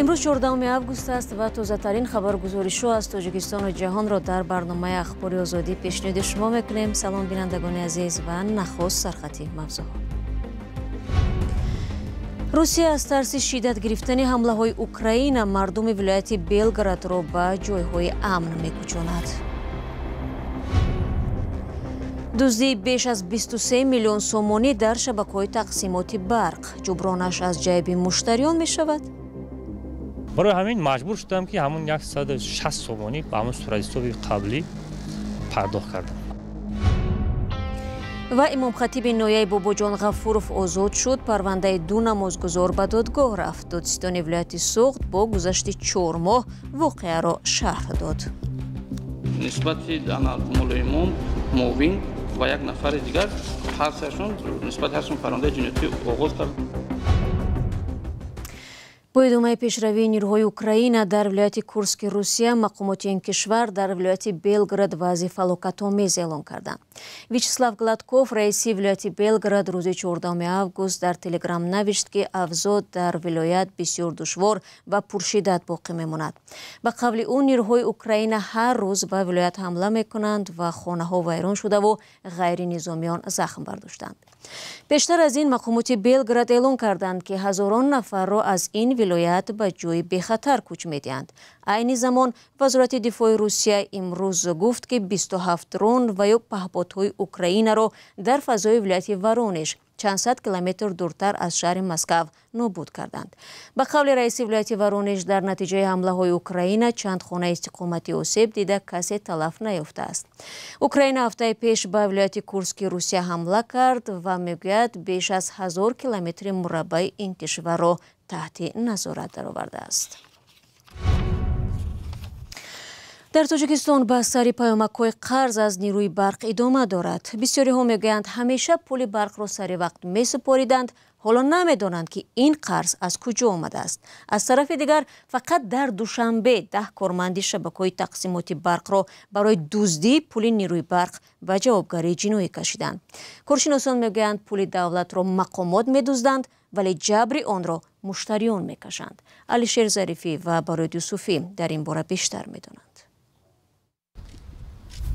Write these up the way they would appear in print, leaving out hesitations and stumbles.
Имрӯз 14 август аст ва тозатарин хабаргузоришҳо аз Тоҷикистону ҷаҳонро дар барномаи Ахбори Озодӣ пешниҳоди шумо мекунем. Салом, бинандагони азиз, ва нахуст сархати мавзӯъҳо. Русия аз тарси шиддат гирифтани ҳамлаҳои Украина мардуми вилояти Белгородро ба ҷойҳои амн мекӯчонад. Дуздии беш аз 23 миллион сомонӣ дар шабакаҳои тақсимоти барқ. Ҷубронаш аз ҷайби муштариён мешавад. Барои ҳамин маҷбур шудам, ки ҳамун 160 сомонӣ ба ҳамун суратҳисоби қаблӣ пардохт кардам. Ва имомхатиби ноҳияи Бобоҷон Ғафуров озод шуд. Парвандаи ду намозгузор ба додгоҳ рафт. Додситони вилояти Суғд бо гузашти 4 моҳ воқеаро шарҳ дод. Нисбати мулоимон, муовин ва як нафари дигар ҳар сеашон нисбати ҳарсеашон парвандаи ҷиноятӣ оғоз кард. Бо идомаи пешравии нирӯҳои Украина дар вилояти Курски Русия, мақомоти ин кишвар дар вилояти Белгород вазъи фалокатомез эълон карданд. Вячеслав Гладков, раиси вилояти Белгород, рӯзи 14 август дар Телеграм навишт, ки авзоъ дар вилоят бисёр душвор ва пуршиддат боқӣ мемонад. Ба қавли ӯ, нирӯҳои Украина ҳар рӯз ба вилоят ҳамла мекунанд ва хонаҳо вайрон шудаву ғайринизомиён захм бардоштанд. Бештар аз ин мақомоти Белгород эълон карданд, ки ҳазорон нафарро аз ин вилоят ба ҷои бехатар кӯч медиҳанд. Айни замон Вазорати дифои Русия имрӯз гуфт, ки 27 дрон ва ё паҳподҳои Украинаро дар фазои вилояти Воронеж, чанд сад километр дуртар аз шаҳри Москав, нобуд карданд. Ба қавли раиси вилояти Воронеж, дар натиҷаи ҳамлаҳои Украина чанд хонаи истиқоматӣ осеб дида, касе талаф наёфтааст. Украина ҳафтаи пеш ба вилояти Курски Русия ҳамла кард ва мегӯяд, беш аз 1000 километри мураббаи ин кишварро таҳти назорат даровардааст. Дар Тоҷикистон ба сари паёмакҳои қарз аз нирӯи барқ идома дорад. Бисёриҳо мегӯянд, ҳамеша пули барқро сари вақт месупориданд, ҳоло намедонанд, ки ин қарз аз куҷо омадааст. Аз тарафи дигар, фақат дар Душанбе 10 корманди шабакаҳои тақсимоти барқро барои дуздии пули нирӯи барқ ба ҷавобгарии ҷиноӣ кашиданд. Коршиносон мегӯянд, пули давлатро мақомот медузданд, вале ҷабри онро муштариён мекашанд. Алишер Зарифӣ ва Барои Юсуфӣ дар ин бора бештар медонанд.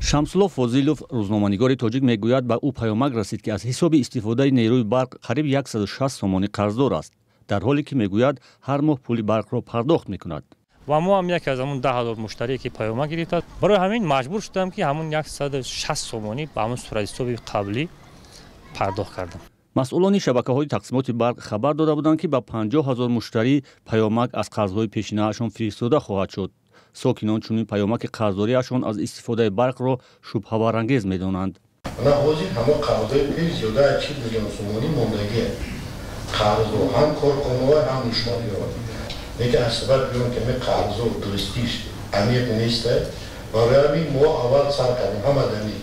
Шамсулло Фозилов, рӯзноманигори тоҷик, мегӯяд, ба ӯ паёмак расид, ки аз ҳисоби истифодаи нерӯи барқ қариб 160 сомонӣ қарздор аст, дар ҳоле ки, мегӯяд, ҳар моҳ пули барқро пардохт мекунад. Ва мо ҳам яке аз ҳамун 10 000 муштарие, ки паёмак гирифтааст. Барои ҳамин маҷбур шудам, ки ҳамун 160 сомонӣ ба ҳамун суратҳисоби қаблӣ пардохт кардам. Масъулони шабакаҳои тақсимоти барқ хабар дода буданд, ки ба 50 000 муштарӣ паёмак аз қарзҳои пешинаашон фиристода хоҳад шуд. Сокинон чунин паёмаки қарздориашон аз истифодаи барқро шубҳабарангез медонанд. Ана ҳозир ҳама қарзҳои пеш зиёда аз 40 миллион сомонӣ мондагие, қарзҳо ҳам корхонаҳо, ҳам муштариҳо. Лекин аз сабаби он ки ами қарзҳо дурустиш амиқ неста, барои ҳамин мо аввал сар кардем ҳама дами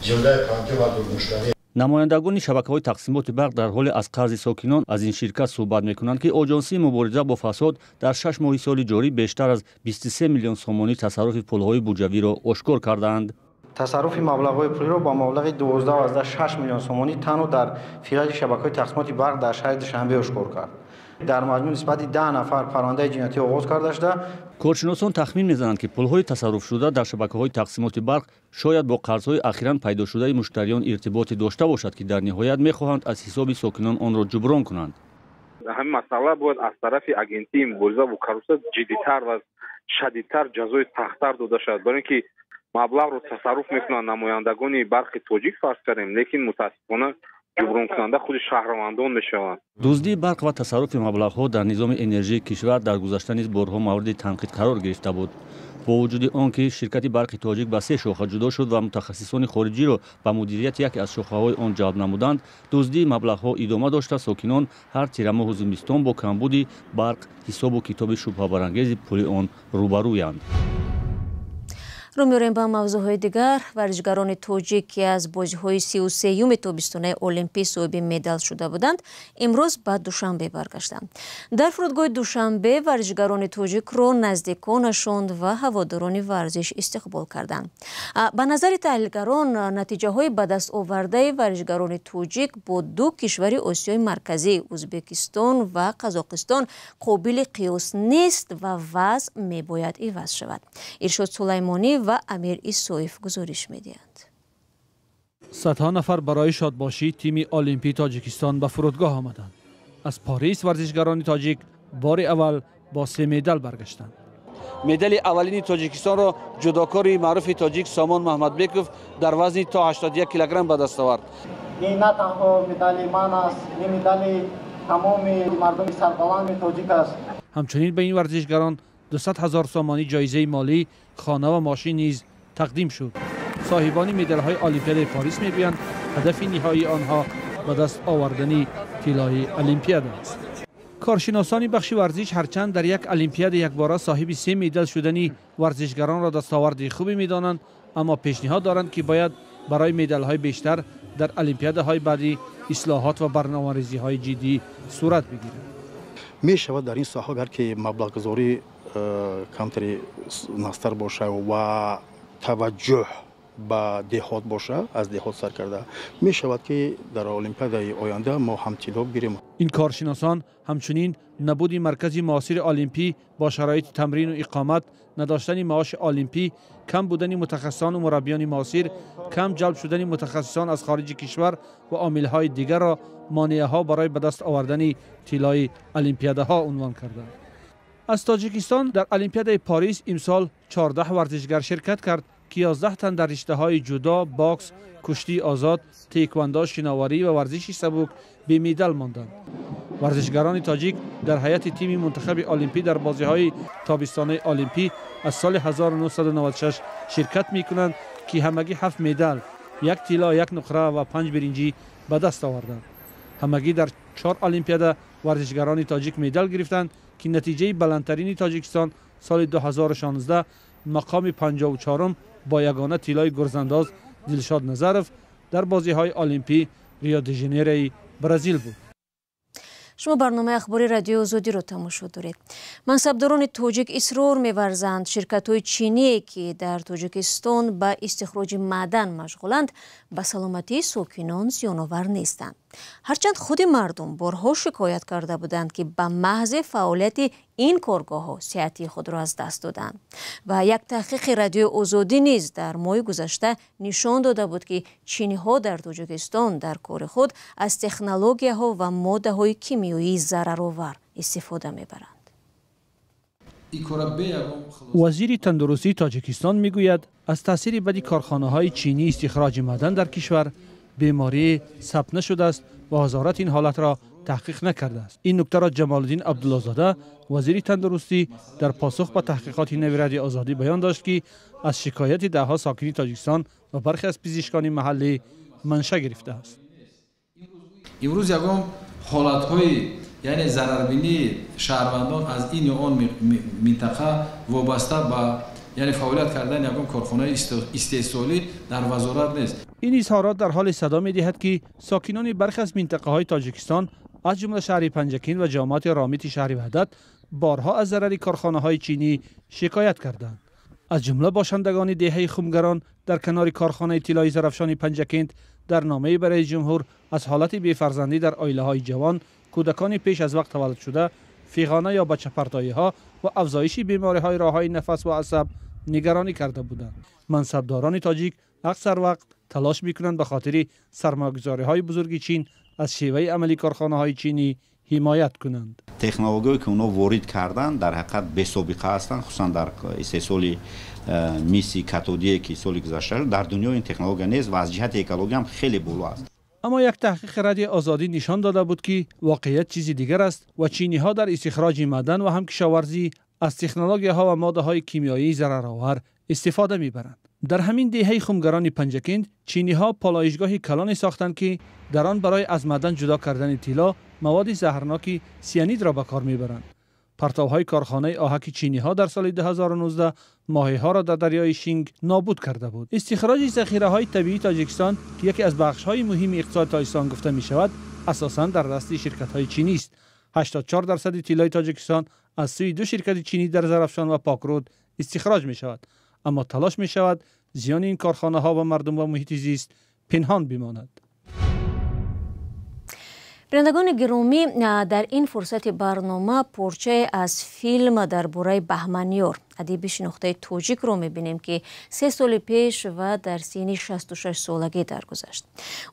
зиёдаи 50 000 муштарӣ. Намояндагони шабакаҳои тақсимоти барқ дар ҳоле аз қарзи сокинон аз ин ширкат суҳбат мекунанд, ки Оҷонсии мубориза бо фасод дар 6 моҳи соли ҷорӣ бештар аз 23 миллион сомонӣ тасарруфи пулҳои буҷавиро ошкор кардаанд. Тасарруфи маблағҳои пулиро ба маблағи 12,6 миллион сомонӣ танҳо дар филиали шабакаҳои тақсимоти барқ дар шаҳри Душанбе ошкор кард. Дар маҷмӯъ нисбати 10 нафар парвандаи ҷиноятӣ оғоз карда шуда. Коршиносон тахмин мезананд, ки пулҳои тасарруфшуда дар шабакаҳои тақсимоти барқ шояд бо қарзҳои ахиран пайдошудаи муштариён иртиботе дошта бошад, ки дар ниҳоят мехоҳанд аз ҳисоби сокинон онро ҷуброн кунанд. Ҳамин масъала бояд аз тарафи Агентии мубориза бо коррупсия ҷиддитар ва шадидтар, ҷазои сахттар дода шавад, барои ин ки маблағро тасарруф мекунанд намояндагони Барқи Тоҷик, фарз кардем, лекин мутаассифона ҷубронкунанда худи шаҳрвандон мешаванд. Дуздии барқ ва тасарруфи маблағҳо дар низоми энержии кишвар дар гузашта низ борҳо мавриди танқид қарор гирифта буд. Бо вуҷуди он ки ширкати Барқи Тоҷик ба се шоха ҷудо шуд ва мутахассисони хориҷиро ба мудирияти яке аз шохаҳои он ҷалб намуданд, дуздии маблағҳо идома дошта, сокинон ҳар тирамоҳу зимистон бо камбуди барқ, ҳисобу китоби шубҳабарангези пули он рӯбарӯянд. Рӯ меорем ба мавзӯъҳои дигар. Варзишгарони тоҷик, ки аз бозиҳои 33-юми тобистонаи Олимпӣ соҳиби медал шуда буданд, имрӯз ба Душанбе баргаштанд. Дар фурудгоҳи Душанбе варзишгарони тоҷикро наздиконашон ва ҳаводорони варзиш истиқбол карданд. Ба назари таҳлилгарон, натиҷаҳои ба даст овардаи варзишгарони тоҷик бо ду кишвари Осиёи Марказӣ, Ӯзбекистон ва Қазоқистон, қобили қиёс нест ва вазъ мебояд иваз шавад. Иршод Сулаймонӣ ва Амир Исоев гузориш медиҳанд. Садҳо нафар барои шодбошии тими Олимпии Тоҷикистон ба фурудгоҳ омаданд. Аз Парис варзишгарони тоҷик бори аввал бо се медал баргаштанд. Медали аввалини Тоҷикистонро ҷудокори маъруфи тоҷик Сомон Маҳмадбеков дар вазни то 81 килограмм ба даст овард. Ин на танҳо медали ман аст, ин медали тамоми мардуми сарбаланди тоҷик аст. Ҳамчунин ба ин варзишгарон 200 ҳазор сомонӣ ҷоизаи молӣ, хона ва мошин низ тақдим шуд. Соҳибони медалҳои Олимпиадаи Парис мегӯянд, ҳадафи ниҳоии онҳо ба даст овардани тиллои Олимпиада аст. Коршиносони бахши варзиш ҳарчанд дар як Олимпиада якбора соҳиби се медал шудани варзишгаронро дастоварди хубе медонанд, аммо пешниҳод доранд, ки бояд барои медалҳои бештар дар олимпиадаҳои баъдӣ ислоҳот ва барномарезиҳои ҷиддӣ сурат бигирад. Мешавад дар ин соҳа, агар ки маблағгузорӣ камтари настар бошад ва таваҷҷӯҳ ба деҳот бошад, аз деҳот сар карда мешавад, ки дар Олимпиадаи оянда мо ҳам тилло бигирем. Ин коршиносон ҳамчунин набуди маркази муосири олимпӣ бо шароити тамрину иқомат, надоштани маоши олимпӣ, кам будани мутахассисону мураббиёни муосир, кам ҷалб шудани мутахассисон аз хориҷи кишвар ва омилҳои дигарро монеаҳо барои ба даст овардани тиллои олимпиадаҳо унвон карданд. Аз Тоҷикистон дар Олимпиадаи Парис имсол 14 варзишгар ширкат кард, ки 11 тан дар риштаҳои ҷудо, бокс, куштии озод, теквандо, шиноварӣ ва варзиши сабук бемедал монданд. Варзишгарони тоҷик дар ҳайати тими мунтахаби олимпӣ дар бозиҳои тобистонаи олимпӣ аз соли 1996 ширкат мекунанд, ки ҳамагӣ ҳафт медал, як тилло, як нуқра ва панҷ биринҷӣ ба даст оварданд. Ҳамагӣ дар чор олимпиада варзишгарони тоҷик медал гирифтанд, ки натиҷаи баландтарини Тоҷикистон соли 2016 мақоми 54-ум бо ягона тиллои гурзандоз Дилшод Назаров дар бозиҳои олимпӣ Рио де Жанейрои Бразил буд. Шумо барномаи ахбори Радиои Озодиро тамошо доред. Мансабдорони тоҷик исрор меварзанд, ширкатҳои чиние, ки дар Тоҷикистон ба истихроҷи маъдан машғуланд, ба саломатии сокинон зиёновар нестанд. Ҳарчанд худи мардум борҳо шикоят карда буданд, ки ба маҳзи фаъолияти ин коргоҳҳо сиҳатии худро аз даст доданд. Ва як таҳқиқи Радиои Озодӣ низ дар моҳи гузашта нишон дода буд, ки чиниҳо дар Тоҷикистон дар кори худ аз технологияҳо ва моддаҳои кимиёии зараровар истифода мебаранд. Вазири тандурустии Тоҷикистон мегӯяд, аз таъсири бади корхонаҳои чинии истихроҷи маъдан дар кишвар беморӣ сабт нашудааст ва вазорат ин ҳолатро таҳқиқ накардааст. Ин нуктаро Ҷамолиддин Абдуллозода, вазири тандурустӣ, дар посух ба таҳқиқоти нави Радиои Озодӣ баён дошт, ки аз шикояти даҳҳо сокини Тоҷикистон ва бархе аз пизишкони маҳаллӣ манша гирифтааст. Имрӯз ягон ҳолатҳои, яъне зарарбинии шаҳрвандон аз ин ё он минтақа вобаста ба, яъне фаъолият кардани ягон корхонаи истеҳсолӣ дар вазорат нест. Ин изҳорот дар ҳоле садо медиҳад, ки сокинони бархе аз минтақаҳои Тоҷикистон, аз ҷумла шаҳри Панҷакент ва ҷамоати Ромити шаҳри Ваҳдат, борҳо аз зарари корхонаҳои чинӣ шикоят карданд. Аз ҷумла бошандагони деҳаи Хумгарон дар канори корхонаи тиллои Зарафшони Панҷакент дар номае ба раиси ҷумҳур аз ҳолати бефарзандӣ дар оилаҳои ҷавон, кӯдакони пеш аз вақт таваллуд шуда, фиғона ё бачапартоиҳо ва афзоиши бемориҳои роҳҳои нафас ва асаб нигаронӣ карда буданд. Мансабдорони тоҷик аксар вақт талош мекунанд ба хотири сармоягузориҳои бузурги Чин аз шеваи амали корхонаҳои чинӣ ҳимоят кунанд. Технологияе ки онҳо ворид карданд, дар ҳақиқат бесобиқа ҳастанд, хусусан дар истеҳсоли миси катодие, ки соли гузашта шуд. Дар дунё ин технология нест ва аз ҷиҳати экология ҳам хеле боло аст. Аммо як таҳқиқи Радиои Озодӣ нишон дода буд, ки воқеият чизи дигар аст ва чиниҳо дар истихроҷи маъдан ва ҳам кишоварзӣ аз технологияҳо ва моддаҳои кимиёии зараровар истифода мебаранд. Дар ҳамин деҳаи Хумгарони Панҷакент чиниҳо полоишгоҳи калоне сохтанд, ки дар он барои аз маъдан ҷудо кардани тилло маводи заҳрноки сианидро ба кор мебаранд. Партовҳои корхонаи оҳаки чиниҳо дар соли 2019 моҳиҳоро дар дарёи Шинг нобуд карда буд. Истихроҷи захираҳои табиии Тоҷикистон, ки яке аз бахшҳои муҳими иқтисоди Тоҷикистон гуфта мешавад, асосан дар дасти ширкатҳои чинӣ аст. 84% тиллои Тоҷикистон аз сӯи ду ширкати чинӣ дар Зарафшон ва Покруд истихроҷ мешавад. Аммо талош мешавад зиёни ин корхонаҳо ба мардум ва муҳити зист пинҳон бимонад. Бинандагони гиромӣ, дар ин фурсати барнома порчае аз филм дар бораи Баҳманёр, адиби шинохтаи тоҷикро мебинем, ки 3 соли пеш ва дар синни 66 солагӣ даргузашт.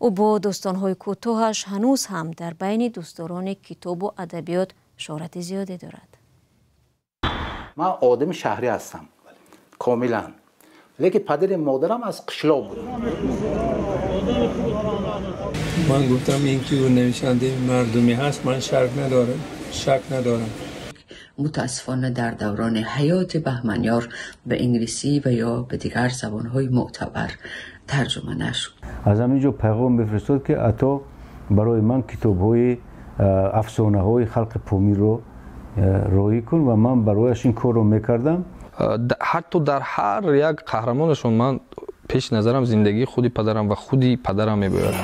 Ӯ бо достонҳои кӯтоҳаш ҳанӯз ҳам дар байни дӯстдорони китобу адабиёт шӯҳрати зиёде дорад. Ман одами шаҳрӣ ҳастам комилан, лекин падари модарам аз қишлоқ буд. Ман гуфтам ин ки ӯ нависандаи мардумӣ ҳаст, ман шак надорам. Мутаассифона дар даврони ҳаёти Баҳманёр ба инглисӣ ва ё ба дигар забонҳои мӯътабар тарҷума нашуд. Аз ҳамин ҷо пайғом мефиристод, ки ато барои ман китобҳои афсонаҳои халқи Помирро роҳӣ кун ва ман барояш ин корро мекардам. Ҳатто дар ҳар як қаҳрамонашон ман пеш назарам зиндагии худи падарам ва худи падарам мебояд.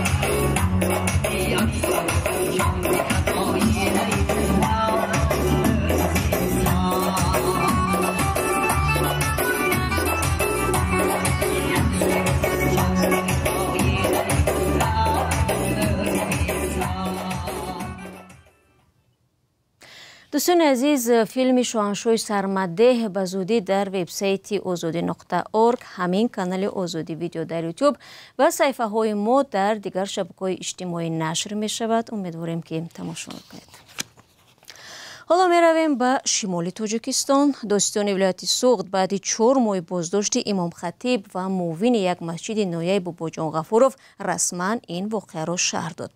Дӯстони азиз, филми Шоҳаншоҳи Сармадеҳ ба зудӣ дар вебсайти озодӣ.org, ҳамин канали Озодӣ видео дар Ютуб ва саҳифаҳои мо дар дигар шабакаҳои иҷтимоӣ нашр мешавад. Умедворем, ки тамошо мекунед. Ҳоло меравем ба шимоли Тоҷикистон. Додситони вилояти Суғд баъди 4 моҳи боздошти имомхатиб ва муовини як масҷиди ноҳияи Бобоҷон Ғафуров расман ин воқеаро шарҳ дод.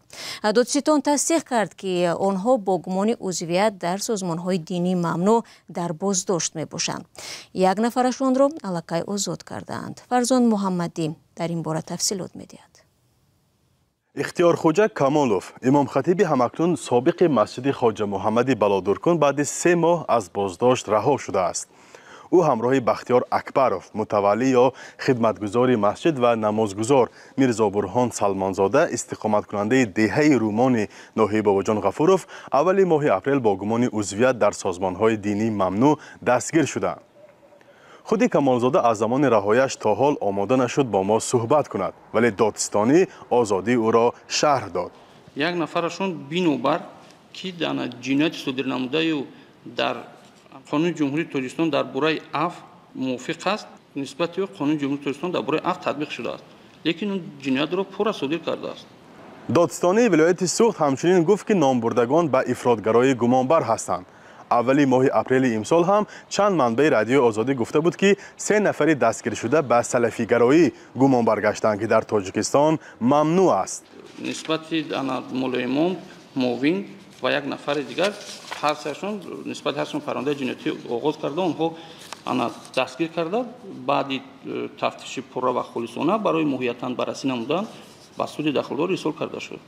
Додситон тасдиқ кард, ки онҳо бо гумони узвият дар созмонҳои динии мамнӯъ дар боздошт мебошанд. Як нафарашонро аллакай озод кардаанд. Фарзон Муҳаммадӣ дар ин бора тафсилот медиҳад. Ихтиёрхоҷа Камолов, имомхатиби ҳамакнун собиқи масҷиди Хоҷа Муҳаммади Балодуркун, баъди 3 моҳ аз боздошт раҳо шудааст. Ӯ ҳамроҳи Бахтиёр Акбаров, мутаваллӣ ё хидматгузори масҷид ва намозгузор Мирзобурҳон Салмонзода, истиқоматкунандаи деҳаи Румони ноҳияи Бобоҷон Ғафуров, аввали моҳи апрел бо гумони узвият дар созмонҳои динии мамнӯъ дастгир шуданд. Худи Камолзода аз замони раҳояш то ҳол омода нашуд бо мо суҳбат кунад, вале додситонӣ озодии ӯро шарҳ дод. Як нафарашон бинобар ки ҷинояти содир намудаю дар қонуни Ҷумҳурии Тоҷикистон дар бораи афв мувофиқ аст, нисбати ӯ қонуни Ҷумҳурии Тоҷикистон дар бораи афв татбиқ шудааст, лекин он ҷиноятро пурра содир кардааст. Додситонии вилояти Суғд ҳамчунин гуфт, ки номбурдагон ба ифротгароӣ гумонбар ҳастанд. Аввали моҳи апрели имсол ҳам чанд манбаи радиои Озодӣ гуфта буд, ки 3 нафари дастгиршуда ба салафигароӣ гумонбар гаштанд, ки дар Тоҷикистон мамнӯъ аст. Нисбати мулоимон, муовин ва як нафари дигар ҳарсеашон нисбати ҳарсеашон парвандаи ҷиноятӣ оғоз карда, онҳо дастгир карда, баъди тафтиши пурра ва холисона барои моҳиятан баррасӣ намудан ба суди дахлдор ирсол карда шуд.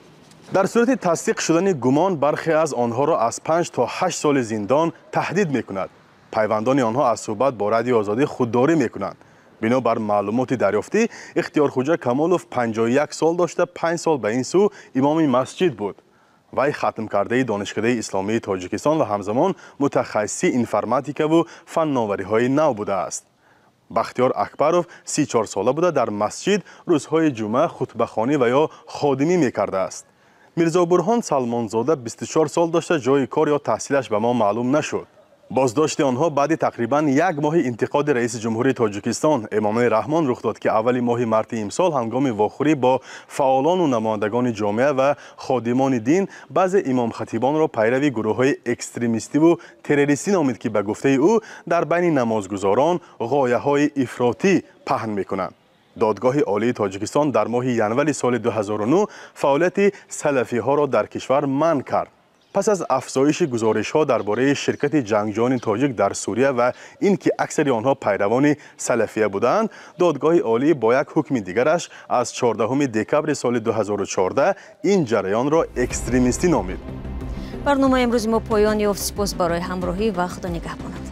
Дар сурати тасдиқ шудани гумон, бархе аз онҳоро аз 5 то 8 соли зиндон таҳдид мекунад. Пайвандони онҳо аз суҳбат бо радиои Озодӣ худдорӣ мекунанд. Бино бар маълумоти дарёфтӣ, Ихтиёрхоҷа Камолов 51 сол дошта, 5 сол ба ин сӯ имоми масҷид буд. Вай хатмкардаи Донишкадаи Исломии Тоҷикистон ва ҳамзамон мутахассиси информатикаву фанновариҳои нав будааст. Бахтиёр Акбаров 34 сола буда, дар масҷид рӯзҳои ҷумъа хутбахонӣ ва ё ходимӣ мекардааст. Мирзобурҳон Салмонзода 24 сол дошта, ҷои кор ё таҳсилаш ба мо маълум нашуд. Боздошти онҳо баъди тақрибан як моҳи интиқоди раиси ҷумҳурии Тоҷикистон Эмомалӣ Раҳмон рух дод, ки аввали моҳи марти имсол ҳангоми вохӯрӣ бо фаъолону намояндагони ҷомеа ва ходимони дин баъзе имомхатибонро пайрави гурӯҳҳои экстремистиву террористӣ номид, ки ба гуфтаи ӯ дар байни намозгузорон ғояҳои ифротӣ паҳн мекунанд. Додгоҳи Олии Тоҷикистон дар моҳи январи соли 2009 фаъолияти салафиҳоро дар кишвар манъ кард. Пас аз афзоиши гузоришҳо дар бораи ширкати ҷангҷӯёни тоҷик дар Сурия ва ин ки аксари онҳо пайравони салафия буданд, Додгоҳи Олӣ бо як ҳукми дигараш аз 14 декабри соли 2014 ин ҷараёнро экстремистӣ номид. Барномаи имрӯзи мо поён ёфт. Сипос барои ҳамроҳӣ ва Худо нигаҳбонат.